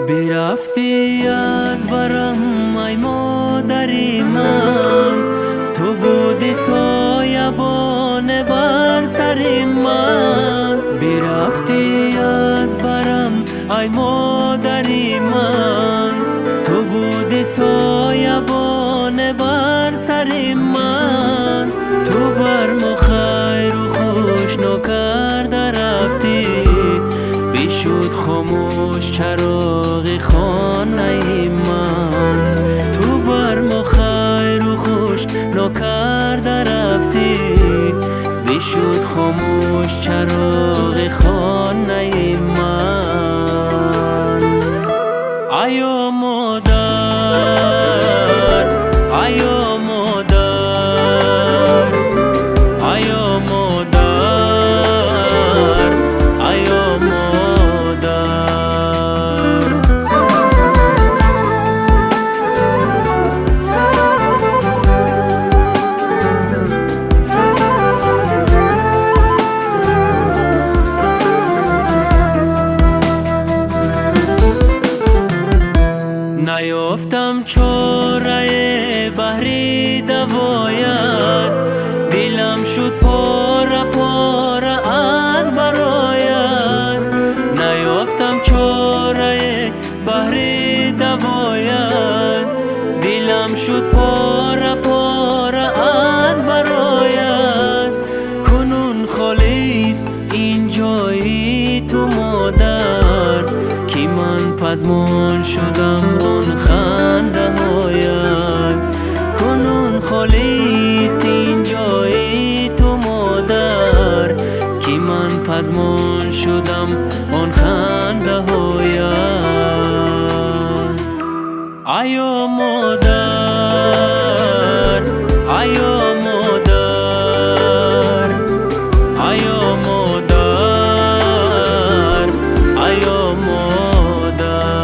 Бирафтӣ аз барам ай модари ман, ту будӣ соябон бар сари ман. Бирафтӣ аз барам ай модари ман, ту будӣ соябон бар сари ман. Ту бар мо хайру хуш накарда рафтӣ, бишуд хомӯш чароғи хонаи ман. Ту бар мо хайру хуш накарда рафтӣ, бишуд хомӯш чароғи хонаи ман. Ай модар, ай модар, ай модар, ай модар. Наёфтам чорае баҳри давоят, дилам шуд пора пора аз бароят. Наёфтам чорае баҳри давоят, дилам шуд пора пора аз бароят. Кунун холист ин ҷои ту модар, ки ман пазмон шудам он хандаҳоят. Кунун холист ин ҷои ту модар, ки ман пазмон шудам он хандаҳоят. Ай модар, ай модар, ай модар, ай модар.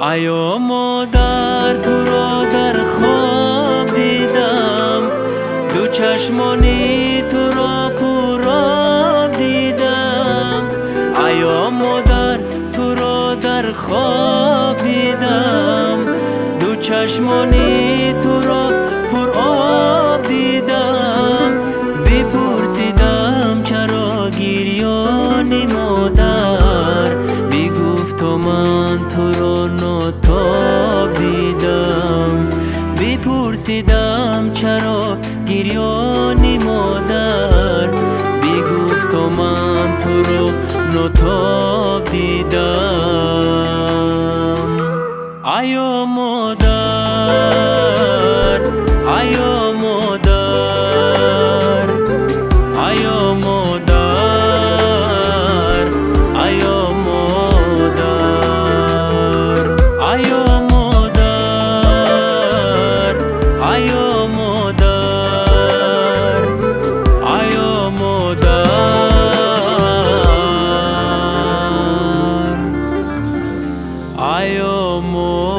Ай модар, туро дар хоб дидам, ду чашмони туро пуроб дидам. Ай модар, туро дар хоб дидам, ду чашмони туро пуроб дидам. Бипурсидам чаро гирёни модар, бигуфт то ман туро нотоб дидам. Бипурсидам чаро гирёни модар, бигуфт то ман туро нотоб дидам. Ай модар, ай модар, ай модар, ай модар, ай модар, ай модар, ай модар, ай модар.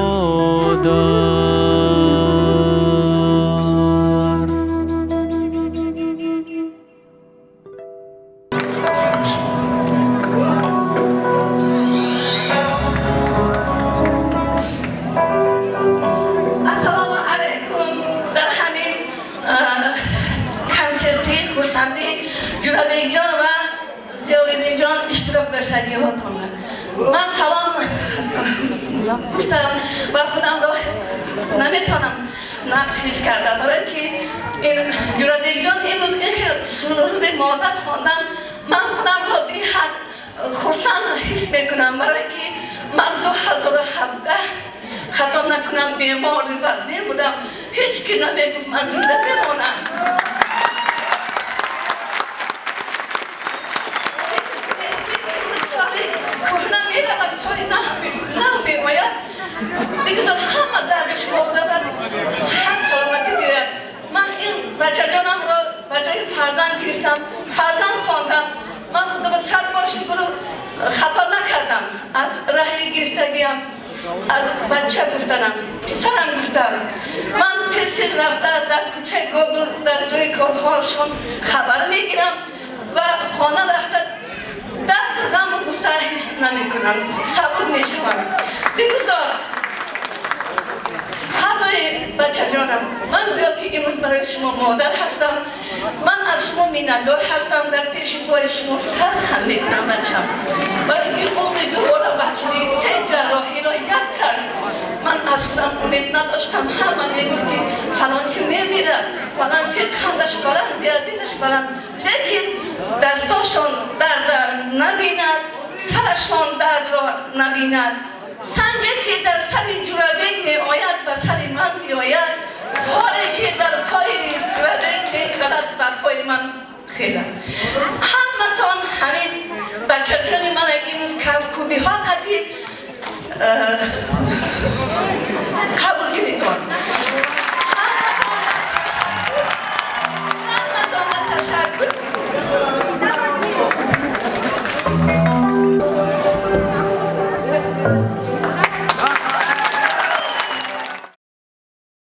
Ассалому алайкум. Дар ҳамин консерти хурсандӣ Ҷурабекҷон ва Зиёвиддинҷон иштирок доштагиҳотон ман салом гуфтам ва худамро наметавонам нақш ҳис кардам, барое ки ин Ҷурабекҷон имрӯз ин хел суруди модар хондан, ман худамро беҳад хурсанд ҳис мекунам, барое ки ман 2017, хато накунам, бемори вазнин будам. Ҳеҷ ки намегуфт ман зинда мемонам. Бигузор ҳама дарди шумо биравад, сиҳат, саломатӣ биёяд. Ман ин бачаҷонамро ба ҷои фарзанд гирифтам, фарзанд хондам. Ман худо ба сад бор шукру хато накардам аз раҳи гирифтагиам, аз бача гуфтанам, писарам гуфтам. Ман тез тез рафта дар кӯчаи Гогол, дар ҷои корҳоашон хабар мегирам ва хона рафта дард, ғаму ғусса ҳис намекунам, сабур мешавам. Бигузор хатои бачаҷонам. Ман гӯё ки имрӯз барои шумо модар ҳастам, ман аз шумо миннатдор ҳастам, дар пеши пои шумо сар хам мекунам, бачам, барои ки умри дубора бачунин се ҷарроҳиро як кард. Ман аз худам умед надоштам. Ҳама мегуфт, ки фалончи мемирад, фалончи қандаш баланд, диабеташ баланд, лекин дастошон дарда набинад, сарашон дардро набинад. Санге ки дар сари Ҷурабек меояд, ба сари ман меояд, хоре ки дар пои Ҷурабек мехӯрад, ба пои ман хелад. Ҳаматон ҳамин бачаҷони ман имрӯз кафкӯбиҳо қадӣ.